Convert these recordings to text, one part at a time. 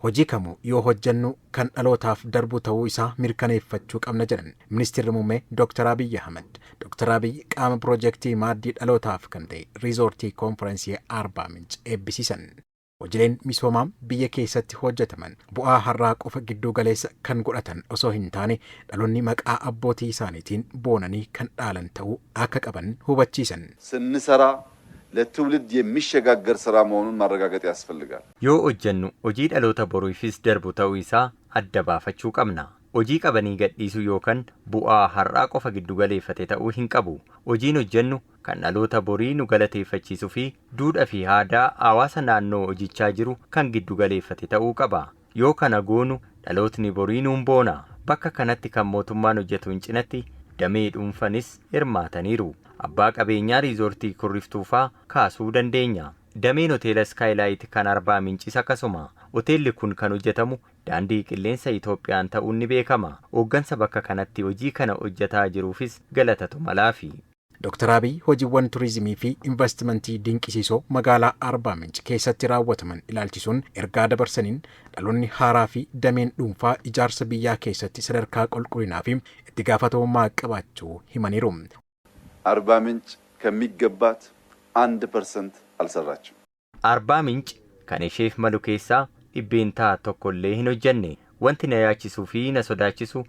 Hojii kamuu yoo hojjennu kan dhalootaaf darbu ta'uu isaa mirkaneeffachuu qabna jedhan Ministirri Muummee Dr. Abiyyi Ahmad. Dr. Abiyyi qaama piroojeektii maaddii dhalootaaf kan ta'e riizoortii koonfirensii Arbaa Minch eebbisiisan. Hojiileen misoomaa biyya keessatti hojjetaman bu'aa har'aa qofa gidduu galeessa kan godhatan osoo hin taane dhaloonni maqaa abbootii isaaniitiin boonanii kan dhaalan ta'uu akka qaban hubachiisan. ስንሰራ ለትውልድ የሚሸጋገር ስራ መሆኑን ማረጋገጥ ያስፈልጋል። Yoo hojjennu hojii dhaloota boriifis darbu ta'uu isaa adda baafachuu qabna. Hojii qabanii gadhiisuu yookaan bu'aa har'aa qofa giddu galeeffate ta'uu hin qabu. Hojiin hojjennu kan dhaloota borii nu galateeffachiisuu fi duudhaa fi aadaa hawaasa naannoo hojichaa jiru kan giddu galeeffate ta'uu qaba. Yoo kana goonu dhalootni borii nuun boona. Bakka kanatti kan mootummaan hojjetu hin cinatti damee dhuunfanis hirmaataniiru. Abbaa qabeenyaa riizoortii Kurriftuufaa kaasuu dandeenya. Dameen hoteela Iskaayilaayit kan Arbaa Mincis akkasuma. Hoteelli kun kan hojjetamu daandii qilleensa Itoophiyaan ta'uun ni beekama. Hooggansa bakka kanatti hojii kana hojjetaa jiruufis galatatu malaafi. Dr. Abiy hojiiwwan turizimii fi investimentii dinqisiisoo magaalaa Arbaa Minch keessatti raawwataman ilaalchisuun ergaa dabarsaniin dhaloonni haaraa fi dameen dhuunfaa ijaarsa biyyaa keessatti sadarkaa qulqullinaa fi itti gaafatamummaa qabaachuu himaniiru. አርባ ምንጭ ከሚገባት 1% አልሰራችም። Arbaa Minch kan isheef malu keessaa 1% illee hin hojjenne. Wanti na yaachisuu fi na sodaachisu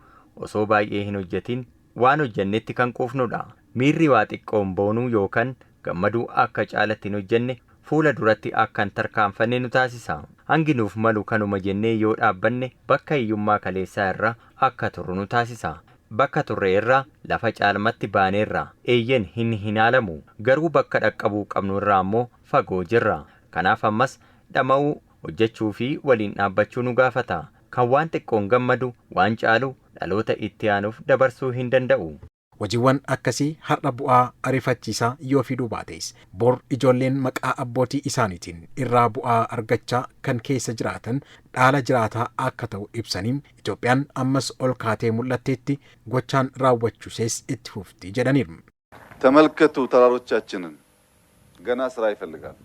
osoo baay'ee hin hojjetin waan hojjennetti kan quufnudha. Miirri waa xiqqoon boonuu yookaan gammaduu akka caalatti hin hojjenne fuula duratti akka hin tarkaanfanne nu taasisa. Hangi nuuf malu kanuma jennee yoo dhaabbanne bakka hiyyummaa kaleessaa irra akka turru nu taasisa. Bakka turre irraa lafa caalmatti baaneerra. Eeyyen hin hinaalamu. Garuu bakka dhaqqabuu qabnu irraa ammoo fagoo jirra. Kanaaf ammas dhama'uu, hojjechuu fi waliin dhaabbachuu nu gaafata. Kan waan xiqqoon gammadu waan caalu dhaloota itti aanuuf dabarsuu hin danda'u. Hojiiwwan akkasii har'a bu'aa ariifachiisaa yoo fiduu baates bor ijoolleen maqaa abbootii isaaniitiin irraa bu'aa argachaa kan keessa jiraatan dhaala jiraataa akka ta'u ibsanii Itoophiyaan ammas ol kaatee mul'atteetti gochaan raawwachuusees itti fufti jedhaniiru. ተመልከቱ ተራሮቻችንን ገና ስራ ይፈልጋል።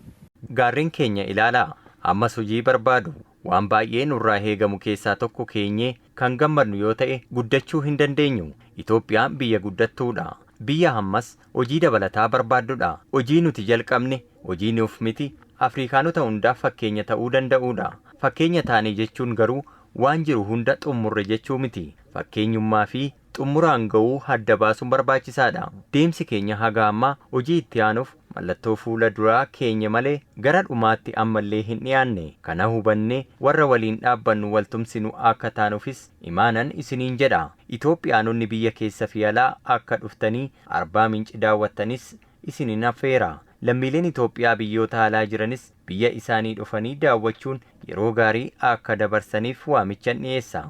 Gaarreen keenya ilaalaa ammas hojii barbaadu. Waan baay'ee nurraa eegamu keessaa tokko keenyee kan gammadnu yoo ta'e guddachuu hin dandeenyu. Itoophiyaan biyya guddattuudha. Biyya ammas hojii dabalataa barbaaddudha. Hojii nuti jalqabne hojii nuuf miti Afrikaanota hundaaf fakkeenya ta'uu danda'uudha. Fakkeenya taane jechuun garuu waan jiru hunda xumurre jechuu miti. Fakkeenyummaa fi xumuraan ga'uu adda baasuun barbaachisaadha. Deemsi keenya haga ammaa hojii itti aanuuf mallattoo fuula duraa keenya malee gara dhumaatti ammallee hin dhiyaanne. Kana hubannee warra waliin dhaabbannu waltumsinu akka taanuufis imaanan isiniin jedha. Itoophiyaanonni biyya keessa fi alaa akka dhuftanii Arbaa Minci daawwattanis isinin affeera. Lammiileen Itoophiyaa biyyoota alaa jiranis biyya isaanii dhufanii daawwachuun yeroo gaarii akka dabarsaniif waamichan dhiyeessa.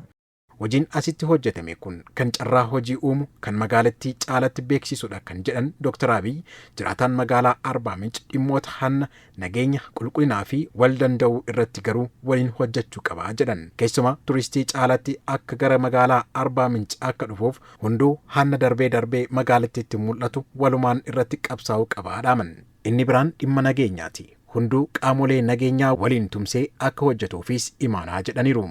Hojiin asitti hojjetame kun kan carraa hojii uumu kan magaalattii caalatti beeksisudha kan jedhan Dr. Abiy jiraataan magaalaa Arbaa Minch dhimmoota hanna nageenya qulqullinaa fi wal danda'uu irratti garuu waliin hojjechuu qaba jedhan. Keessumaa turistii caalatti akka gara magaalaa Arbaa Minch akka dhufuuf hunduu hanna darbee darbee magaalattiitti mul'atu walumaan irratti qabsaa'uu qaba dhaaman. Inni biraan dhimma nageenyaati. Hunduu qaamolee nageenyaa waliin tumsee akka hojjetuufis imaanaa jedhaniiru.